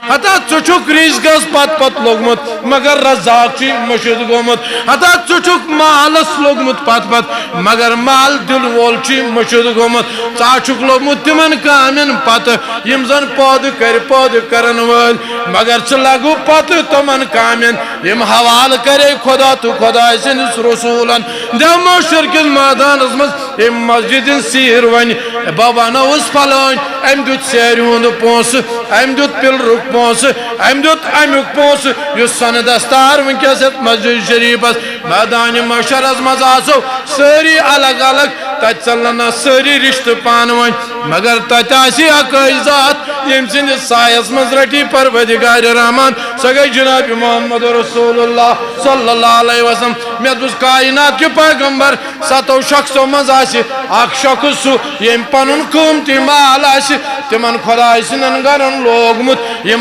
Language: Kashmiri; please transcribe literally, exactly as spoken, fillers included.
ہتا ژٕ چھُکھ رزقس پتہٕ پتہٕ لوٚگمُت، مگر رزاق چھُے مٔشِتھ گوٚمُت۔ ہتا ژٕ چھُکھ مالس لوٚگمُت پتہٕ پتہٕ، مگر مال دِنہٕ وول چھُے مٔشِتھ گوٚمُت۔ ژٕ ہا چھُکھ لوٚگمُت تِمن کامٮ۪ن پتہٕ، یِم زن پٲدٕ کرِ پٲدٕ کرن وٲلۍ، مگر ژٕ لگوٕ پتہٕ تِمن کامٮ۪ن، یِم حوالہٕ کرے خدا تہٕ خداے سٕنٛدِس رسوٗلن۔ دمو شرکِس مٲدانس منٛز أمۍ مسجد ہٕنٛز سیٖر ونہِ، بہٕ بنٲوٕس فلٲنۍ، أمۍ دیُت سیرِ ہُنٛد پونٛسہٕ، أمۍ دیُت پِلرُک پونٛسہٕ، أمۍ دیُت امیُک پونٛسہٕ۔ یُس سۄنہٕ دستار وٕنکیٚس یتھ مسجد شریفس میدانِ محشرس منٛز آسو، سٲری الگ الگ، تتہِ ژلن نہ سٲری رشتہٕ پانہٕ ؤنۍ، مگر تتہِ آسہِ اکٲے ذات، ییٚمہِ سٕنٛدِس سایس منٛز رٹی پروردگار رحمان، سۄ گٔے جناب محمد رسول اللہ صلی اللہ علیہ وسلم۔ مےٚ دوٚپُس، کائنات کہِ پیغمبر، ستو شخصو منٛز آسہِ اکھ شخص سُہ، ییٚمۍ پنُن قۭمتی مال آسہِ تِمن خداے سٕنٛدٮ۪ن گرن لوگمُت، یِم